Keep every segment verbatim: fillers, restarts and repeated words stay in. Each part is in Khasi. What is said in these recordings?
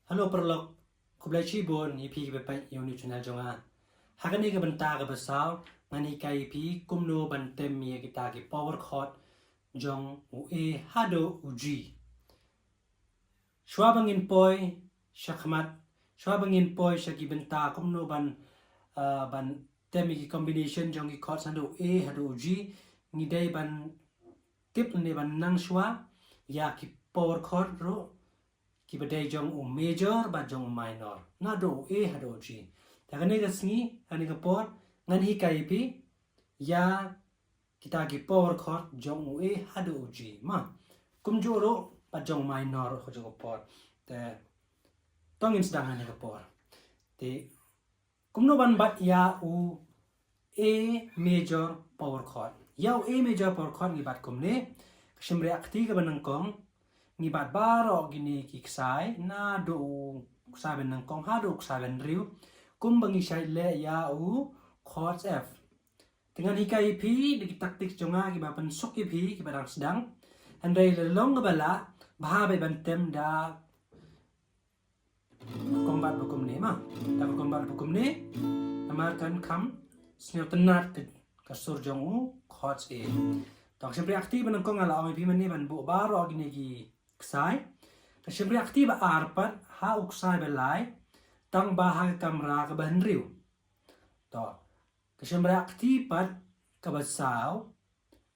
Hello paralok, khublei shibun ïa phi kiba peit ïa u new channel jong nga. Ha kane ka bynta kaba saw ngan hikai ïa phi kumno ban tem ïa kita ki power chord jong u A haduh u G. Shuwa ba ngin poi shakhmat, shuwa ba ngin poi sha ki bynta kumno ban, ah, ban tem ïa ki combination jong ki chord sha u A haduh u G, ngi dei ban tip ne ban nang shuwa ïa ki power chord ruh kiba dei jong u major bad jong u minor, naduh u A haduh u G. Te kane ka sngi, kane ka por, ngan hikai ïa phi ïa kita ki power chord jong u A haduh u G, ma. Kumjuh ruh bad jong u minor ruh jong ka por. Te to ngin sdang ha kane ka por. Te kumno ban bat ïa u A major power chord. Ïa u A major power chord ngi bat kumne. Ka shympriah kti kaba nyngkong, ngi bat baroh kine ki ksai, naduh u ksai ba nyngkong haduh u ksai ba hynriew, kumba ngi shait leh ïa u chord F. Te ngan hikai ïa phi da ki tactics jong nga kiba pynsuk ïa phi kiba dang sdang. Hynrei lada long kaba lah, bha ba ban tem da ka combat ba kumne, ma. Da ka combat ba kumne, namar kan kham sngewtynnad ka, ka sur jong u chord A. To ka shympriah kti ba nyngkong nga la ong ïa phi mynne ban buh baroh kine ki ksai. Ka shympriah kti ba ar pat, ha u ksai ba lai, tang ba ha ka kamra kaba hynriew. To ka shympriah kti pat kaba saw,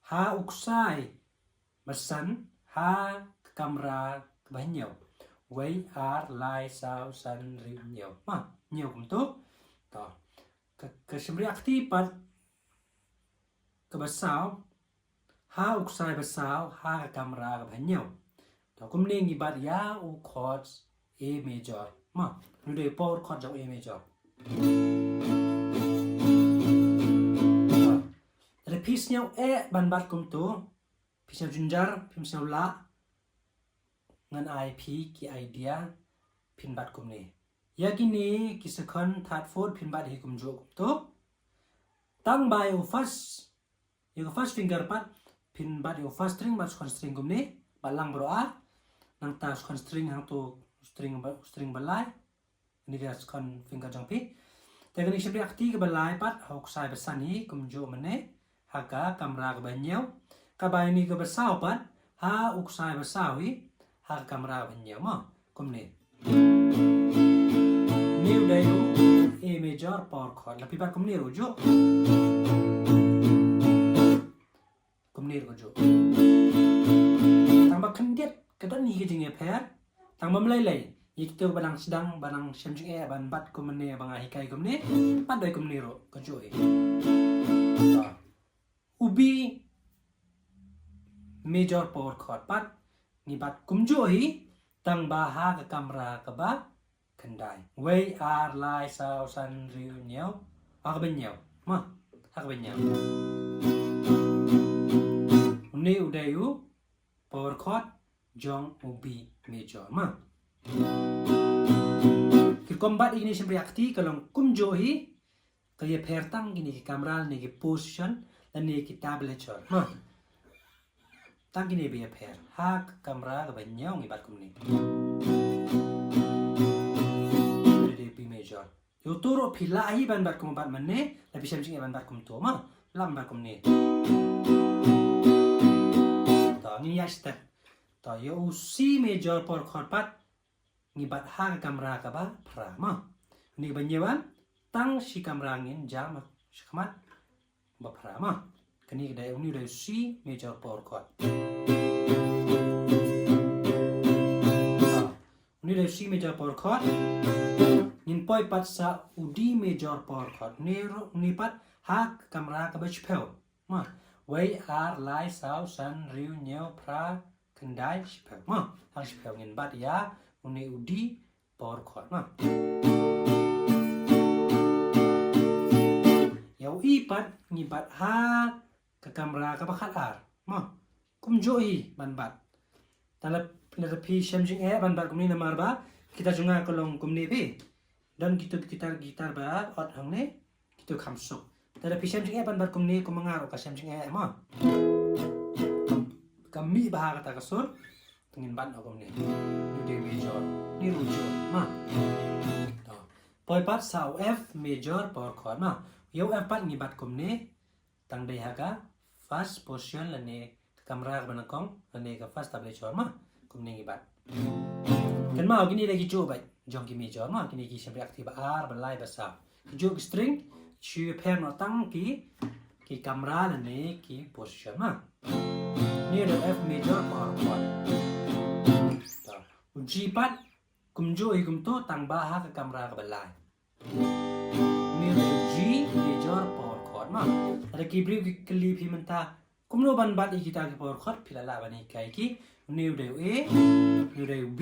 ha u ksai ba san, ha ka kamra kaba hynñiew. Wei, ar, lai, saw, san, hynriew, hynñiew. Ma, hynñiew kumto. To ka, ka shympriah kti pat kaba saw, ha u ksai ba saw, ha ka kamra kaba hynñiew. To kumne ngi bat ïa u chord A major, ma. Une u dei power chord jong A major. Lada phi sngew eh ban bat kumto, phi sngew jynjar, phim sngew lah, ngan ai phi ki idea, phin bat kumne. Ïa kine ki second, third, fourth phin bat hi kumjuh kumto. Tang ba ïa u first, ïa u first finger pat phin bat ïa u first string bad second string kumne, bat lang baroh ar. Nangta second string hangto, string ba, string ba lai. Kane ka second finger jong phi. Te kane ka shympriah kti kaba lai pat, ha u ksai ba san hi kumjuh mynne, ha ka kamra kaba hynñiew. Kaba ïa kane kaba saw pat, ha u ksai ba saw hi, ha ka kamra kaba hynñiew, ma. Kumne. Une u dei u A major power chord. Lada phi bat kumne ruh juh. Kumne ruh juh. Tang ba khyndiat ka don hi ka jingïapher. Tang ba ym lei lei, ïa kito ba dang sdang, ba dang shem jingeh ban bat kumne ba nga hikai kumne, pat dei kumne ruh kumjuh hi. To. U B major power chord pat ngi bat kumjuh hi, tang ba ha ka kamra kaba khyndai. Wei, ar, lai, saw, san, hynriew, hynñiew. Ha kaba hynñiew, ma. Ha kaba hynñiew. Une u dei u power chord jong u B major, ma. Ki combat ïa kine shympriah kti ka long kumjuh hi, ka ïapher tang kine ki kamra lane ki position lane ki tablature, ma. Tang kine ba ïapher. Ha ka kamra kaba hynñiew ngi bat kumne. Ka dei B major. Ïa uto ruh phi lah hi ban bat kum bat mynne, lada phi shem jingeh ban bat kumto, ma. Lah ban bat kumne. To, ngin ïaid step. To, ïa u C major power chord pat ngi bat ha ka kamra kaba phra, ma. Une kaba hynñiew, tang shi kamra ngin jam shakhmat ba phra, ma. Kane ka dei, une u dei u C major power chord. Une u dei u C major power chord. Ngin poi pat sha u D major power chord. Une ruh, une pat ha ka kamra kaba shiphew, ma. Wei, ar, lai, saw, san, hynriew, hynñiew, phra, khyndai, shiphew, ma. Ha ka shiphew ngin bat ïa une u D power chord, ma. Ïa u E pat ngi bat ha ka kamra kaba khatar, ma. Kumjuh hi ban bat. Te lada, lada phi shem jingeh ban bat kumne namar ba ki guitar jong nga ka long kumne phi. Don kito ki guitar, guitar ba ot hangne, kito kham suk. Te lada phi shem jingeh ban bat kumne, kumba nga ruh nga shem jingeh, ma. Ka mih bha kata ka sur, te ngin bat noh kumne. Une u dei major. Ni ruh jur ma. To. Poi pat sa u F major power chord ma. Ïa u F pat ngi bat kumne. Tang dei ha ka first position lane ka kamra kaba nyngkong lane ka first tablature ma. Kumne ngi bat. Kynmaw kine dei ki juh beit jong ki major ma, kine ki shympriahkti ba ar, ba lai, ba saw. Ki juh ki string shu pher noh tang ki, ki kamra lane ki position ma. Ni dei F major power chord. To. U G pat kumjuh hi kumto tang ba ha ka kamra kaba lai. Ni dei G major power chord ma. Lada ki briew ki kylli phi mynta kumno ban bat ïa kita ki power chord, phi lah lah ban hikai ki. Ni dei A, ni dei B,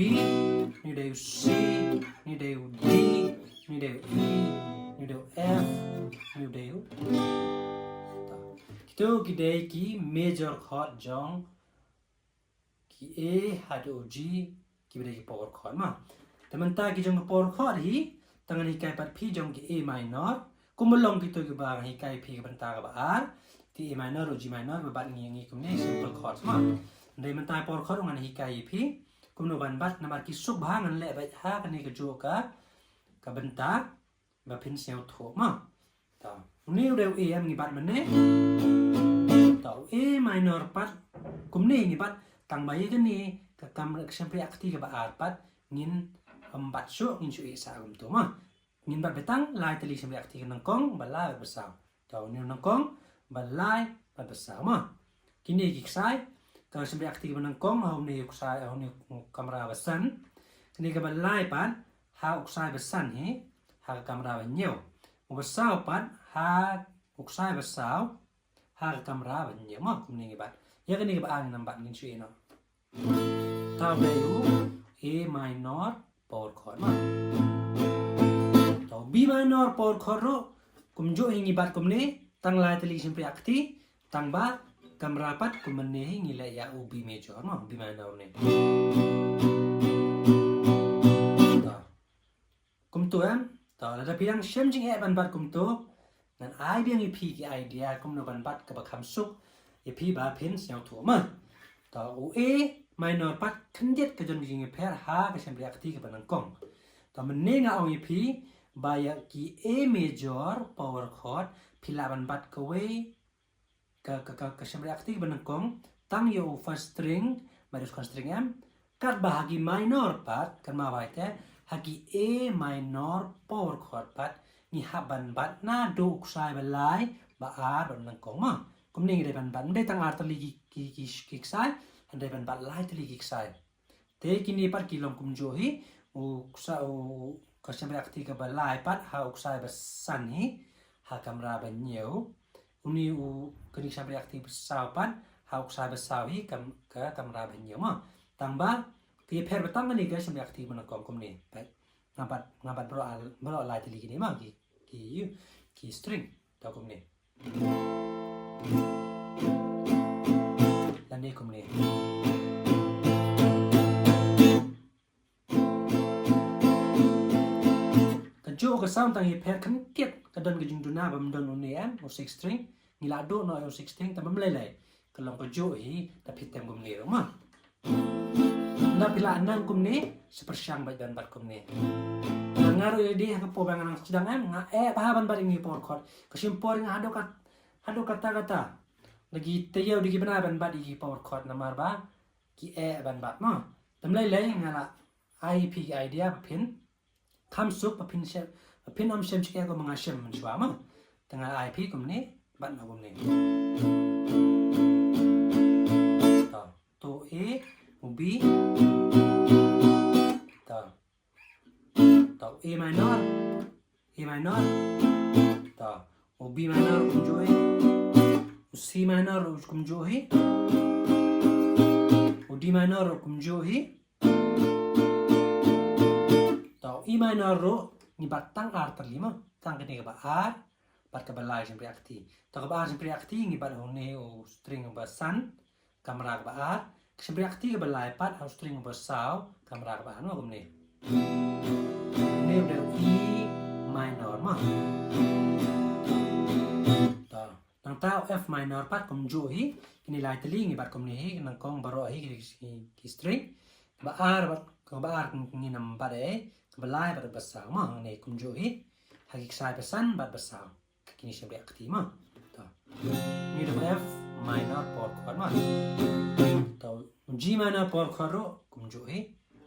ni dei C, ni dei D, ni dei E, ni dei F, ni dei G. Kito ki dei ki major chord jong ki A haduh G, kiba dei ki power chord ma. Te mynta ki jong ki power chord hi, tang ngan hikai pat phi jong ki A minor. Kumba long kito kiba ngan hikai phi ka bynta kaba ar. Ki A minor, u G minor, ba bat ngi ngi kumne simple chords ma. Dei mynta power chord ngan hikai phi kumno ban bat namar ki suk bha, ngan leh beit ha kane ka juh ka, ka bynta ba phin sngewthuh ma. To, uni u dei u A em ngi bat mynne. To, A minor pat kumne ngi bat tang ba ïa kane ka kam, ka shympriahkti kaba ar pat ngin ym bat shuh, ngin shu ïeh sah kumto ma. Ngin bat beit tang lai tylli shympriahkti, ka nyngkong, ba lai, ba saw. To, uni u nyngkong, ba lai, ba saw ma. Kine ki ksai, ka shympriahkti kaba nyngkong ha une u ksai, ha une u kamra ba san. Kine kaba lai pat ha u ksai ba san hi ha ka kamra ba hynñiew. Uba saw pat ha u ksai ba saw ha ka kamra ba hynñiew ma. Kumne ngi bat. Ïa kane kaba ar ngin ym bat, ngin shu ïeh noh. Tang dei u A minor power chord ma. To, B minor power chord ruh kumjuh hi ngi bat kumne, tang lai tylli shympriahkti, tang ba kamra pat kumne hi ngi leh ïa u B major ma, B minor ne. To. Kumto em. To, lada phi dang shem jingeh ban bat kumto, ngan ai biang ïa phi ki idea kumno ban bat kaba kham suk ïa phi ba phin sngewthuh ma. To, u A minor pat khyndiat ka jon ka jingïapher ha ka shympriahkti kaba nyngkong. To, mynne nga ong ïa phi ba ïa ki A major power chord phi lah ban bat kawei ka, ka, ka, ka shympriahkti kaba nyngkong tang ïa u first string bad u second string em. Katba ha ki minor pat, kynmaw bha te, ha ki A minor power chord pat ngi hap ban bat naduh u ksai ba lai, ba ar bad ba nyngkong ma. Kumne ngi dei ban bat, ym dei tang ar tylli ki, ki, ki, ki ksai, hynrei ban bat lai tylli ki ksai. Te kine pat ki long kumjuh hi, u ksa-, u ka shympriahkti kaba lai pat ha u ksai ba san hi ha kamra ba hynñiew. Uni u kane ka shympriahkti ba saw pat ha u ksai ba saw hi kam, ka kamra ba hynñiew ma. Tang ba ki pher ba tang kane ka shympriahkti ba nyngkong kumne. Peit. Nga bat, nga bat baroh al-, baroh lai tylli kine ma ki, ki, ki string. To kumne. Lane kumne. Kajuh ka sound tang ïapher khyndiat, ka don ka jingduna bym don une em, u six string. Ngi la duh noh ïa u six string, tang bym lei lei. Ka long kajuh hi, da phi tem kumne ruh ma. Lada phi la nang kumne, sa pyrshang beit ban bat kumne. Nga ruh ïa dei ha ka por ba nga nang sdang em, nga eh bha ban bat ïa ngi power chord. Ka shim por nga haduh kat, haduh katta katta. Da ki taïew da ki bnai ban bat ïa ki power chord namar ba ki eh ban bat ma. Te ym lei lei nga la ai phi ki idea ba phin kham suk, ba phin shem, ba phin ym shem jingeh kumba nga shem mynshuwa ma. Te nga ai phi kumne, bat noh kumne. To, to A, u B. To. To A minor, A minor. To, u B minor kumjuh hi. U C minor kumjuh hi. U D minor kumjuh hi. To, E minor ruh ngi bat tang ar tylli ma, tang kane kaba ar bad kaba lai shympriahkti. To, kaba ar shympriahkti ngi bat une u string ba san, kamra kaba ar, ka shympriahkti kaba lai pat ha u string ba saw, kamra kaba ar ma kumne. Une u dei E minor ma. To. Nangta u F minor pat kumjuh hi, kine lai tylli ngi bat kumne hi, nyngkong baroh hi ki, ki, ki string. Ba ar bad Kaba ar ngi nam bad ei, kaba lai bad ba saw mo, hangne kumjuh hi. Ha ki ksai ba san bad ba saw. Kine shem riak kti mo. To. Ngi dep F minor four chord mo. To, G minor four chord ruh kumjuh hi.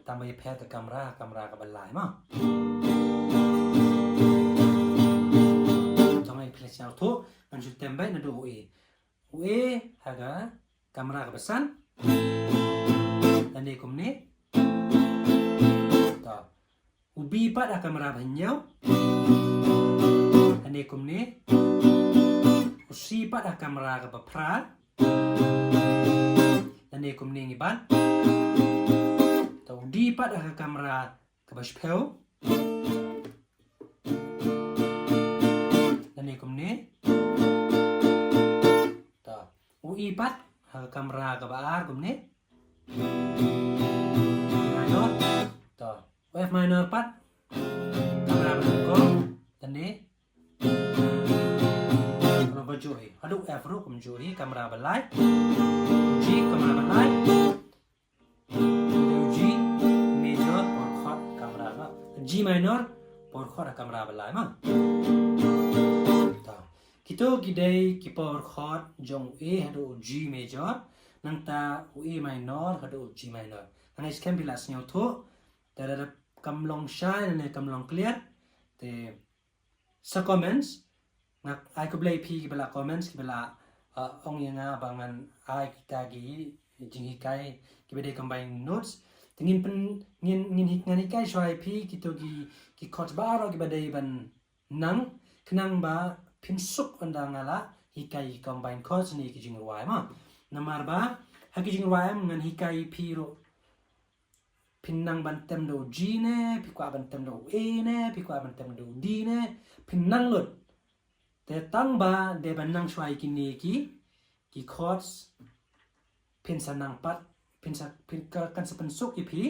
Tang ba ïa pher ka kamra, kamra kaba lai mo. To, ngi pynlong sha u thuh, ngan shu tem beit naduh u A. U A ha ka kamra kaba san. Lane kumne. To. U B pat ha kamra ba hynñiew. Lane kumne. U C pat ha kamra kaba phra. Lane kumne ngi ban. To, u D pat ha kamra kaba shiphew. Lane kumne. To, u E pat ha kamra kaba ar kumne. Minor. To, u F minor pat kamra ba nyngkong. Lane kumjuh hi. Haduh F ruh kumjuh hi, kamra ba lai. G kamra ba lai. G major four chord kamra ba. G minor four chord kamra ba lai mo. To. Kito ki dei ki four chord jong u A haduh u G major. Nangta u A minor haduh u G minor. Ngan ai skhem phi la sngewthuh. Te lada kam long shai ne kam long clear. Te sa comments, nga ai khublei phi kiba la comments, kiba la, uh, ong ïa nga ba ngan ai kita ki jinghikai kiba dei combined notes. Te ngin pyn, ngin, ngin hi-, ngan hikai shuwa ïa phi kito ki, ki chords baroh kiba dei ban nang, khnang ba phin suk ynda nga la hikai ki combined chords ne ki jingrwai mo. Namar ba ha ki jingrwai em ngan hikai ïa phi ruh phin nang ban tem da u G ne, phi kwah ban tem da u A ne, phi kwah ban tem da u D ne, phin nang lut. Te tang ba dei ban nang shuwa ïa kine ki, ki chords, phin sa nang pat, phin sa, phin ka, kan sa pynsuk ïa phi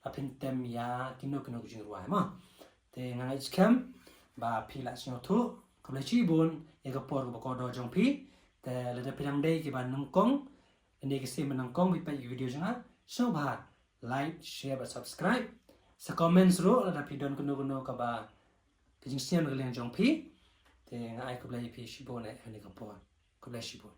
ba phin tem ïa kino kino ki jingrwai mo. Te nga ngeit skhem ba phi la sngewthuh. Khublei shibun ïa ka por kaba kordor jong phi. Te lada phi dang dei kiba nyngkong, ynda ka sien ba nyngkong phi peit ïa ki video jong nga, sngewbha like, share bad subscribe. Sa comments ruh lada phi don kano kano kaba ka jingsngew na ka liang jong phi. Te nga ai khublei ïa phi shibun eh ha kane ka por. Khublei shibun.